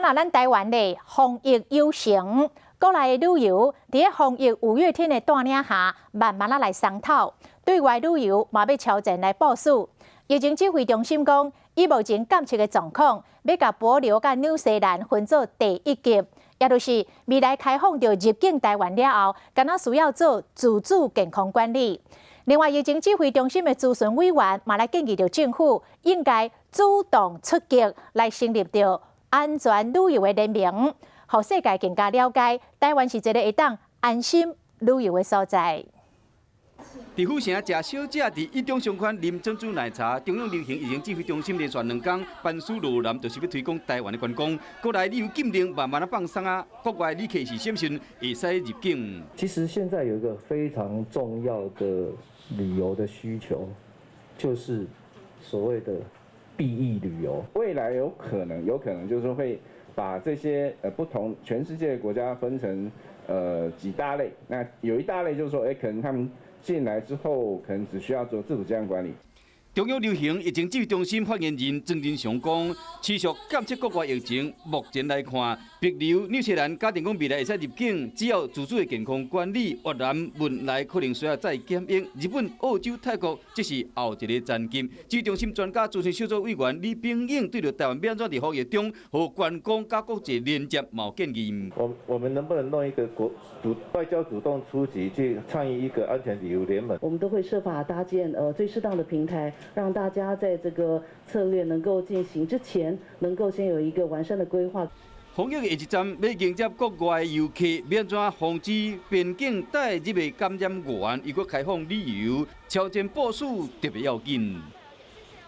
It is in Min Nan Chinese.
若咱台灣咧防疫有成，國內的旅遊佇咧防疫五月天的帶領下，慢慢仔來鬆脫。對外旅遊嘛欲超前來部署。疫情指揮中心講，以目前監測的狀況，欲共帛琉佮紐西蘭分做第一級，也就是未來開放著入境台灣了後，敢若需要做自主健康管理。另外，疫情指揮中心的諮詢委員嘛來建議著政府應該主動出擊，來成立著安全旅遊的聯盟，予世界更加了解台灣是一个會當安心旅遊的所在。佇府城食小食，佇一中商圈啉珍珠奶茶。中央流行疫情指揮中心連續兩工班師落南，就是欲推廣台灣的觀光。國內旅遊禁令慢慢仔放鬆啊，國外旅客是審慎會使入境。其實現在有一個非常重要的旅遊的需求，就是所謂的避疫旅遊。未來有可能就是會把這些不同全世界的國家分成幾大類。那有一大類就是說，可能他們進來之後，可能只需要做自主健康管理。中央流行疫情指揮中心發言人莊人祥講，持續監測國外疫情，目前來看，帛琉、紐西蘭假定講未來會使入境，只要自主的健康管理。越南、汶萊可能需要再檢疫，日本、澳洲、泰國這是後一个層級。指揮中心專家諮詢小組委員李炳穎對著台灣欲按怎佇防疫中，予觀光佮國際連接嘛有建議。我們能不能弄一個國主外交主動出擊，去倡議一個安全旅遊聯盟？我們都會設法搭建最適當的平台，讓大家在這個策略能夠進行之前，能夠先有一個完善的規劃。防疫下一站欲迎接國外遊客，欲按怎防止邊境帶入的感染源，又閣開放旅遊，超前部署特別要緊。